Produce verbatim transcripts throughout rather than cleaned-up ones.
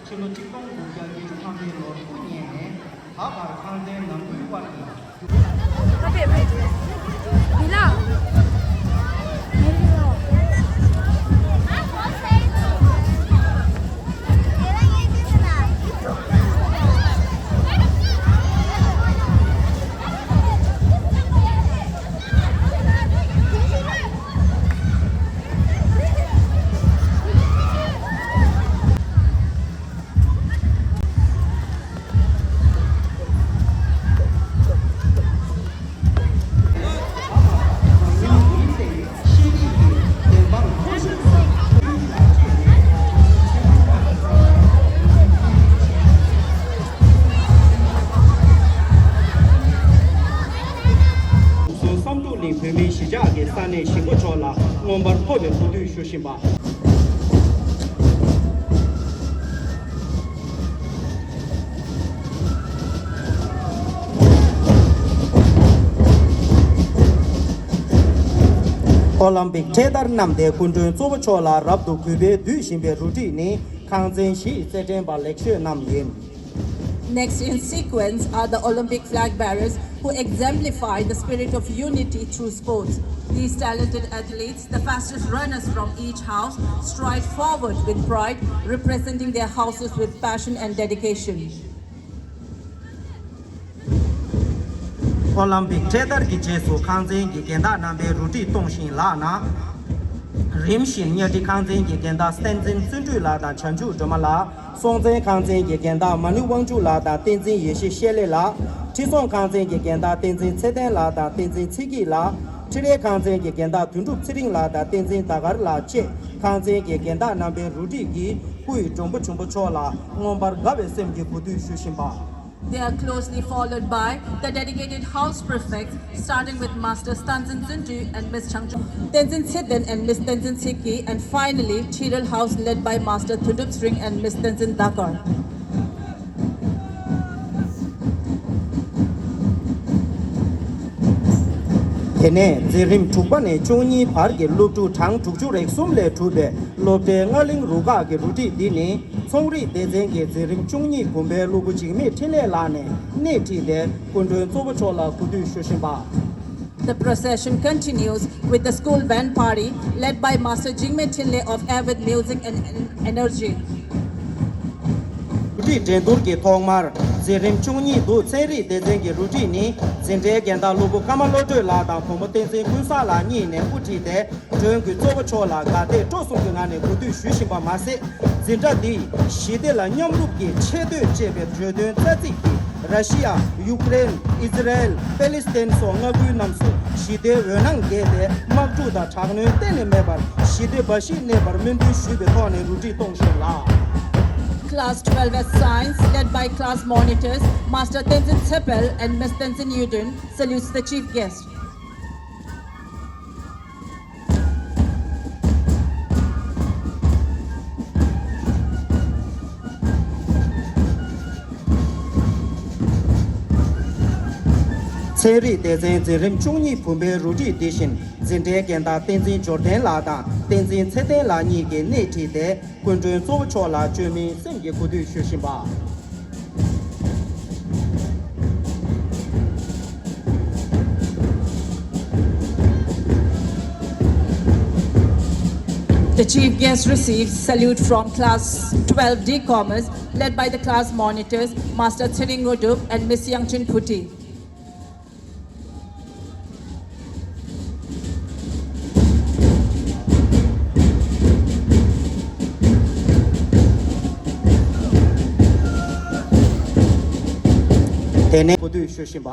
ཕྱི་ལོ་ཆིག་སྟོང་དགུ་བརྒྱ་བརྒྱད་ཅུ་ཐམ་པའི་ལོར་སྐུ་ཉེ་ནས་ད་བར་ཁང་ཚན་ནང་ཁུལ་དབར་གྱི། བསམ་གྲུབ་གླིང་བོད་མིའི་གཞིས་ཆགས་ཀྱི་ས་གནས་གཞིས་འགོ་མཆོག་ལ་མངོན་པར་མཐོ་བའི་གུས་འདུད་ཞུ་བཞིན་པ། ཨོ་ལམ་པིག་འཕྲེད་དར་བསྣམས་ཏེ་སྐུ་མགྲོན་གཙོ་བོ་མཆོག་ལ་རབ་ཏུ་གུས་པས་འདུད་བཞིན་པའི་རུ་སྒྲིག་ནི། ཁང་ཚན་བཞི་ཡི་རྩེད་འགྲན་པ་ལེགས་ཤོས་རྣམས་ཡིན། Next in sequence are the Olympic flag bearers who exemplify the spirit of unity through sports. These talented athletes, the fastest runners from each house, stride forward with pride, representing their houses with passion and dedication. ཨོ་ལམ་པིག་འཕྲེད་དར་གྱི་རྗེས་སུ་ཁང་ཚན་གྱི་རྒན་བདག་རྣམ་པས་རུ་སྒྲིག་གཏོང་བཞིན་ལགས་ན། རིམ་བཞིན་གཉའ་ཁྲི་ཁང་ཚན་གྱི་རྒན་བདག་བསྟན་འཛིན་བརྩོན་འགྲུས་ལགས་དང་བྱང་ཆུབ་སྒྲོལ་མ་ལགས། སྲོང་བཙན་ཁང་ཚན་གྱི་རྒན་བདག་མ་ཎི་དབང་ཕྱུག་ལགས་དང་བསྟན་འཛིན་ཡེ་ཤེས་བཤེས་གླེང་ལགས། ཁྲི་སྲོང་ཁང་ཚན་གྱི་རྒན་བདག་བསྟན་འཛིན་ཚེ་བརྟན་ལགས་དང་བསྟན་འཛིན་ཚེ་སྐྱིད་ལགས། ཁྲི་རལ་ཁང་ཚན་གྱི་རྒན་བདག་དོན་གྲུབ་ཚེ་རིང་ལགས་དང་བསྟན་འཛིན་ཟླ་དཀར་ལགས་བཅས་ཁང་ཚན་གྱི་རྒན་བདག་རྣམ་པའི་རུ་སྒྲིག་གིས་སྐུ་ཡི་མགྲོན་པོ་ཆེན་པོ་མཆོག་ལ་མངོན་པར་དགའ་བའི་སེམས་ཀྱིས་གུས་འདུད་ཞུ་བཞིན་པ། They are closely followed by the dedicated house prefects, starting with Masters Tanzin Zundu and Miss Changchun, Tenzin Tseten and Miss Tenzin Tsiki, and finally, Chiral House, led by Master Thundrup Sring and Miss Tenzin Dakar. དེ་ནས་འཛིན་རིམ་དྲུག་པ་ནས་བཅུ་གཉིས་བར་གྱི་སློབ་ཕྲུག་གྲངས་དྲུག་ཅུ་རེ་གསུམ་ལས་གྲུབ་པའི་སློབ་གྲྭའི་རྔ་གླིང་རུ་ཁག་གི་རུ་སྒྲིག་འདི་ནི། ཚོང་རིག་སྡེ་ཚན་གྱི་འཛིན་རིམ་བཅུ་གཉིས་བུམ་པའི་སློབ་བུ་འཇིགས་མེད་འཕྲིན་ལས་ལགས་ནས་སྣེ་ཁྲིད་དེ་སྐུ་མགྲོན་གཙོ་བོ་མཆོག་ལ་གུས་འདུད་ཞུ་བཞིན་པ། The procession continues with the school band party led by Master Jingme Trinley of Avid Music and Energy. རུ་སྒྲིག་འགྲན་བསྡུར་གྱི་ཐོག་མར་འཛིན་རིམ་བཅུ་གཉིས་འདུག་ཚན་རིག་སྡེ་ཚན་གྱི་རུ་སྒྲིག་ནི་འཛིན་གྲྭའི་རྒན་བདག་སློབ་བུ་ཀརྨ་བློ་གྲོས་ལགས་དང་བུ་མོ་བསྟན་འཛིན་ཀུན་བཟང་ལགས་གཉིས་ནས་དབུ་ཁྲིད་དེ། མགྲོན་གྱི་གཙོ་བོ་མཆོག་ལ་དགའ་དད་སྤྲོ་གསུམ་གྱི་ངང་ནས་གུས་འདུད་ཞུ་བཞིན་པ་མ་ཟད། འཛིན་གྲྭ་འདིས་ཞི་བདེ་ལ་མཉམ་རུབ་ཀྱིས་ཆེ་བསྟོད་ཅེས་པའི་བརྗོད་དོན་རྩ་ཚིག་གིས་ར་ཤི་ཡ། ཡུཀ་རེན། ཨི་ཛི་རལ། པེ་ལི་སི་ཐན་སོགས་མངའ་ཁུལ་རྣམས་སུ་ཞི་བདེའི་འོད་སྣང་རྒྱས་ཏེ་དམག་འཁྲུག་དང་དྲག་གནོན་གཏན་ནས་མེད་པར་ཞི་བདེ་འབའ་ཞིག་གནས་པར་སྨོན་འདུན་ཞུས་པའི་ཐོག་ནས་རུ་སྒྲིག་གཏོང་བཞིན་ལགས། Class twelve S Science, led by class monitors Master Tenzin Tsepel and Miss Tenzin Yudun, salutes the chief guest. ཚན་རིག་སྡེ་ཚན་འཛིན་རིམ་བཅུ་གཉིས་བུམ་པའི་རུ་སྒྲིག་འདི་བཞིན་འཛིན་གྲྭའི་རྒན་བདག་བསྟན་འཛིན་འབྱོར་ལྡན་ལགས་དང་བསྟན་འཛིན་ཚེ་བརྟན་ལགས་གཉིས་ཀྱིས་སྣེ་ཁྲིད་དེ། སྐུ་མགྲོན་གཙོ་བོ་མཆོག་ལ་བཅོས་མིན་སེམས་ཀྱི་གུས་འདུད་ཞུ་བཞིན་པ། The chief guest receives salute from class twelve D Commerce, led by the class monitors, Master Tsiring Ngudup and Miss Yangchin Phuti. དེ་ནས་གོ་བསྡུར་ཞུ་བཞིན་པ།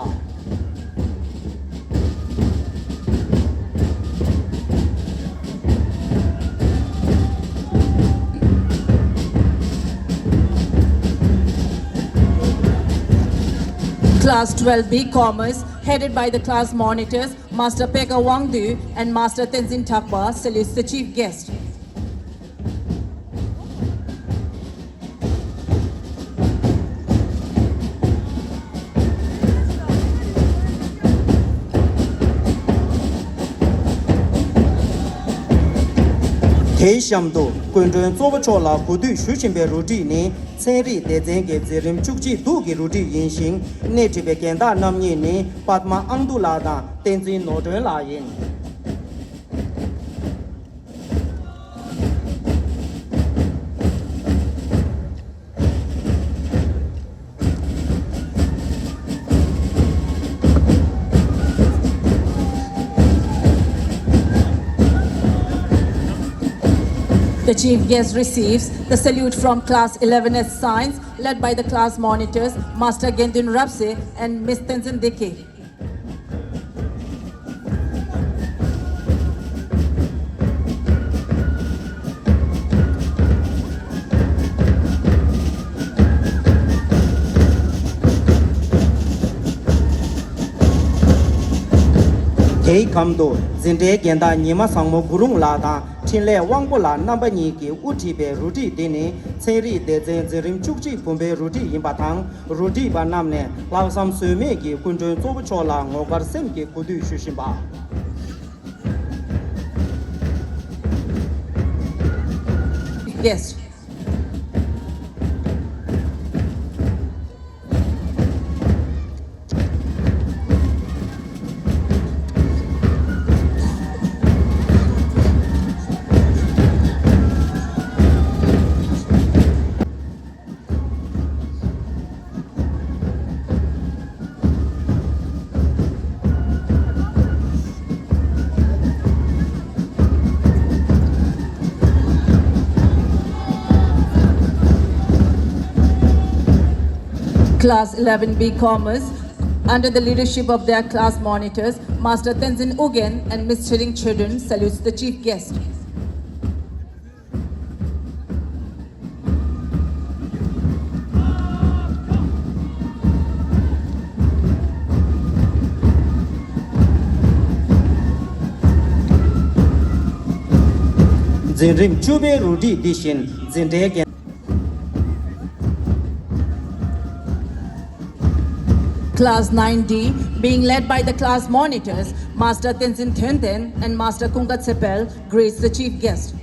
Class twelve B Commerce, headed by the class monitors, Master Peka Wangdu and Master Tenzin Thakpa, salutes the chief guest. དེའི་གཤམ་དུ་སྐུ་མགྲོན་གཙོ་བོ་མཆོག་ལ་གོ་སྒྲིག་ཞུ་བཞིན་པའི་རུ་སྒྲིག་ནི་ཚན་རིག་སྡེ་ཚན་གྱི་འཛིན་རིམ་བཅུ་གཅིག་བདུན་གྱི་རུ་སྒྲིག་ཡིན་ཞིང་། སྣེ་ཁྲིད་པའི་རྒན་བདག་རྣམ་གཉིས་ནི་པདྨ་ཨང་ཐུ་ལགས་དང་བསྟན་འཛིན་ནོར་སྒྲོན་ལགས་ཡིན། The chief guest receives the salute from class eleven S science, led by the class monitors, Master Gendun Rapse and Miss Tenzin Deke. དེའི་གམ་དུ་འཛིན་གྲྭའི་རྒན་བདག་ཉི་མ་བཟང་མོ་གུ་རུང་ལགས་དང་འཕྲིན་ལས་དབང་པོ་ལགས་རྣམ་པ་གཉིས་ཀྱིས་དབུ་ཁྲིད་པའི་རུ་སྒྲིག་འདི་ནི་ཚན་རིག་སྡེ་ཚན་འཛིན་རིམ་བཅུ་གཅིག་བུམ་པའི་རུ་སྒྲིག་ཡིན་པ་དང་། རུ་སྒྲིག་པ་རྣམས་ནས་ལྷག་བསམ་ཟོལ་མེད་ཀྱིས་སྐུ་མགྲོན་གཙོ་བོ་མཆོག་ལ་ངོ་དཀར་སེམས་ཀྱི་གུས་འདུད་ཞུ་བཞིན་པ། Yes. Class eleven B Commerce, under the leadership of their class monitors, Master Tenzin Ugyen and Miss Chiring Chedun, salutes the chief guest. འཛིན་རིམ་བཅུ་པའི་རུ་སྒྲིག་འདི་བཞིན་འཛིན་གྲྭའི་རྒན། Class nine D, being led by the class monitors, Master Tenzin Thönden and Master Kunga Tsepel, greets the chief guest.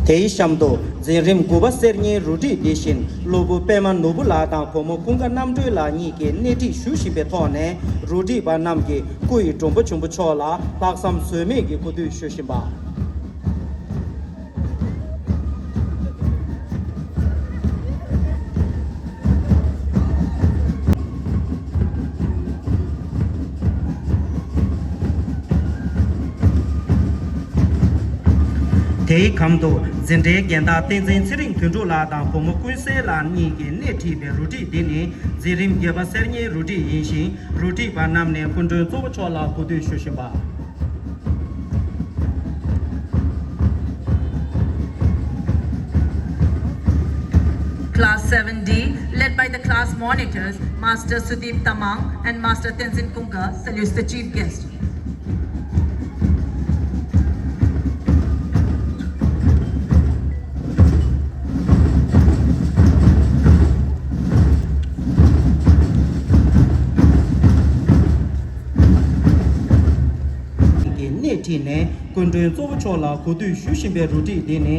དེའི་གཤམ་དུ་འཛིན་རིམ་དགུ་པ་གསེར་རྙིང་རུ་སྒྲིག་འདི་བཞིན་སློབ་བུ་པད་མ་ནོར་བུ་ལགས་དང་བུ་མོ་ཀུན་དགའ་རྣམ་གྲོལ་ལགས་གཉིས་ཀྱིས་སྣེ་ཁྲིད་ཞུ་བཞིན་པའི་ཐོག་ནས། རུ་སྒྲིག་པ་རྣམས་ཀྱིས་སྐུ་ཡི་མགྲོན་པོ་ཆེན་པོ་མཆོག་ལ་ལྷག་བསམ་ཟོལ་མེད་ཀྱི་གུས་འདུད་ཞུ་བཞིན་པ། དེའི་གམ་དུ་འཛིན་གྲྭའི་རྒན་བདག་བསྟན་འཛིན་ཚེ་རིང་དོན་གྲུབ་ལགས་དང་བུ་མོ་ཀུན་གསལ་ལགས་གཉིས་ཀྱིས་སྣེ་ཁྲིད་པའི་རུ་སྒྲིག་འདི་ནི་འཛིན་རིམ་བརྒྱད་པ་གསེར་རྙིང་རུ་སྒྲིག་ཡིན་ཞིང་། རུ་སྒྲིག་པ་རྣམས་ནས་སྐུ་མགྲོན་གཙོ་བོ་མཆོག་ལ་གུས་འདུད་ཞུ་བཞིན་པ། Class seven D, led by the class monitors, Master Sudeep Tamang and Master Tenzin Kunga, salutes the chief guest. གི་སྣེ་ཁྲིད་ནས་སྐུ་མགྲོན་གཙོ་བོ་མཆོག་ལ་གུས་འདུད་ཞུ་བཞིན་པའི་རུ་སྒྲིག་འདི་ནི་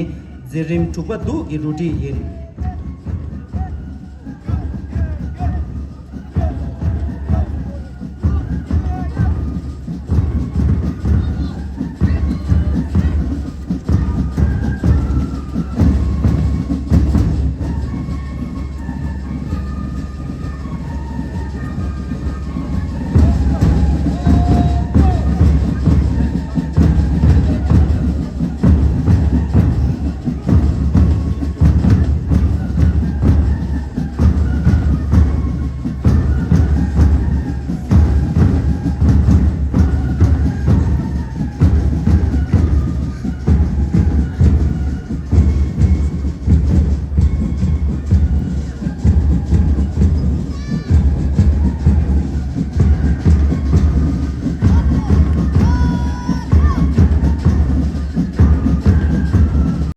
འཛིན་རིམ་དྲུག་པ་འདུག་གི་རུ་སྒྲིག་ཡིན།